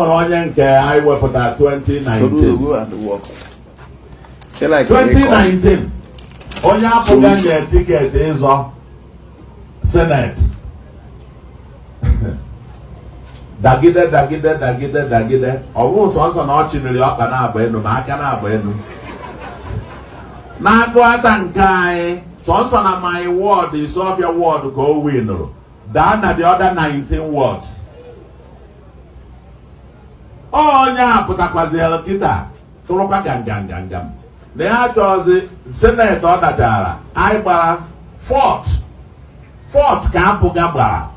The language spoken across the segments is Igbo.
nwere onye nke anyị wepụtara Soludo 2019. go and work. They like income. 2019, onye APGA Solution. nye ticket ịzọ senate, dagide, dagide, dagide, dagide, ọ bụghị sọnsọ na ọ chịrị ọkpa na-agba enu ma aka na-agba enu na-agụ ata nke anyị. Sọnsọ na my ward, Isuofia ward, ka o winụrụ, daa na the other 19 wards. Onye a pụtakwazịrị kịta tụrụkwa gangangangam na ya achọzi senate. Ọ dachara, anyị gbara fourth, fourth ka APGA gbara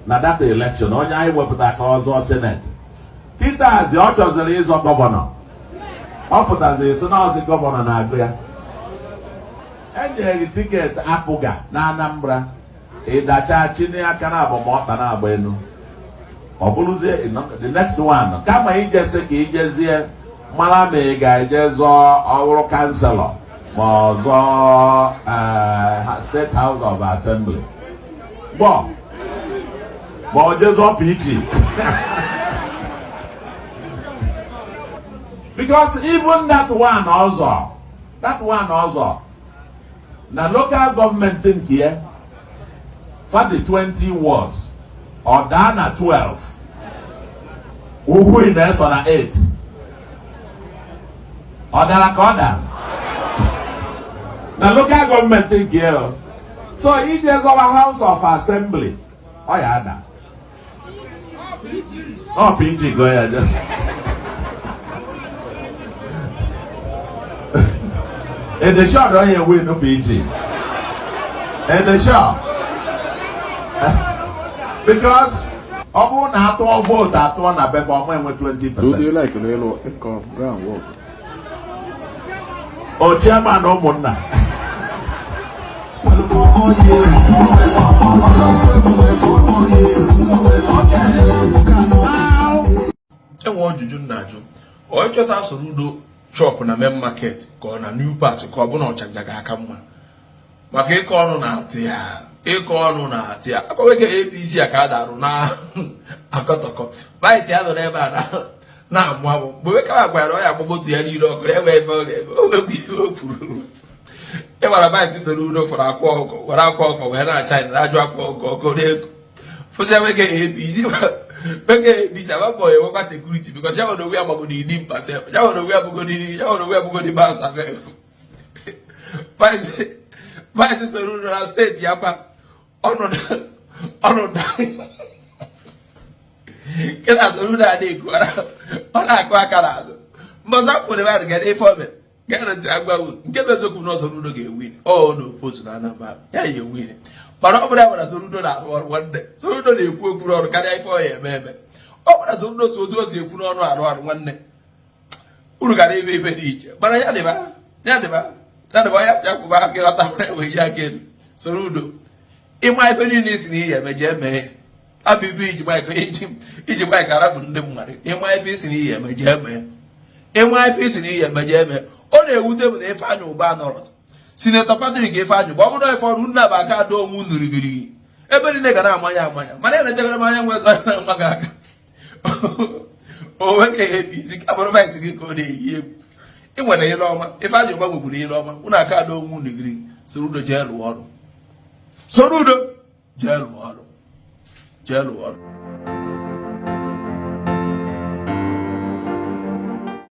na that election. Onye anyị wepụta ka ọ zọọ senate, kịtazi ọ chọziri ịzọ governor. Ọ pụtaziri si na ọzi governor na-agụ ya. Enyere gị ticket APGA na Anambra, ịdacha chini aka na abụ ma ọkpa na-agba elu, ọ bụrụzie the next one, kama ijesi ka ijezie mara ma ị ga-eje zọọ ọhụrụ councillor ma ọ zọọ State House of Assembly gbọ, ma ọ jee zọọ PG, because even that one ọzọ, that one ọzọ na local government nke ya fadi 20 wards, ọ daa na 12, ugwu na-eso na 8, ọ dara ka ọ dara na local government nke ya. So ije zọwa House of Assembly, ọ ya ada ọ PG go ya je. Ede sure onye win PG? Ede sure? Because ọ bụrụ na atụọ vote, atụọ na befe, ọmụ enwe 20%. So do you like ịlụ income? Go and work. O chairman ụmụnna. Enwe ọjụjụ m na-ajụ: ọ ịchọta Soludo shop na main market, ka ọ na New Pass, ka ọ bụ na Ọchanja ga-aka mma maka ịkọ ọnụ na-atị ya, ịkọ ọnụ na-atị ya akọweke APC a ka a darụ na akọtọkọ vice ya nọ n'ebe a na-amụ amụ mgbe wekara gwara ọ ya agba moto ya niile ọkụ ebe ebe ọ ga-eme o wekwu ihe o kwuru. Ị gwara vice Soludo fọrọ akwa ọkụ, were akwa ọkụ wee na-acha anyị na-ajụ akwa ọkụ ọkụ n'ego fụzia nwoke APC, nwoke APC agbapọ ya enwekwa security, because ya nwere onwe ya gbagodi idi mkpa sef, ya nwere onwe ya bụgodi, ya nwere onwe ya bụgodi bouncer sef. Vice Soludo na steeti ya kwa ọnọdụ ọnọdụ nkịta Soludo a na-ekwu, ọ na-akụ aka n'azụ mbọsọ afọ mmadụ ga ife ome gana ntị agwa nke bụ eziokwu na Soludo ga-ewin ọ na oppose na Anambra ya ya ewin. Mana ọ bụrụ ya gwara Soludo na-arụ ọrụ, nwanne, Soludo na-ekwu okwu n'ọrụ karịa ife ọ ya eme eme. Ọ gwara Soludo so otu o si ekwu n'ọnụ arụ ọrụ, nwanne, uru gara ebe ebe dị iche. Mana ya dịba, ya dịba, ya dịba, ya si akwụba aka ịghọta enweghị aka elu. Soludo, ịma ife niile isi na ihe eme, jee mee. Abụ ife iji mic, iji mic arapụ ndị mmadụ. Ịma ife isi na ihe eme, jee mee. Ịma ife isi na ihe eme, jee mee. Ọ na-ewute m na Ifeanyị Ụba nọrọ, Senator Patrick Ifeanyị Ụba, ọ bụrụ na ife ọrụ nna bụ aka adọ onwe unu rigirigi ebe niile ga na-amanya amanya, mana ya na-echegara m anya nwe na mma gị aka onwe ka APC ka bụrụ vice gị ka ọ na-eyi egwu. Ị nwere ile ọma, Ifeanyị Ụba nwekwuru ile ọma. Unu aka adọ onwe unu rigirigi. Soludo, jee lụọ ọrụ. Soludo, jee lụọ ọrụ, jee lụọ ọrụ.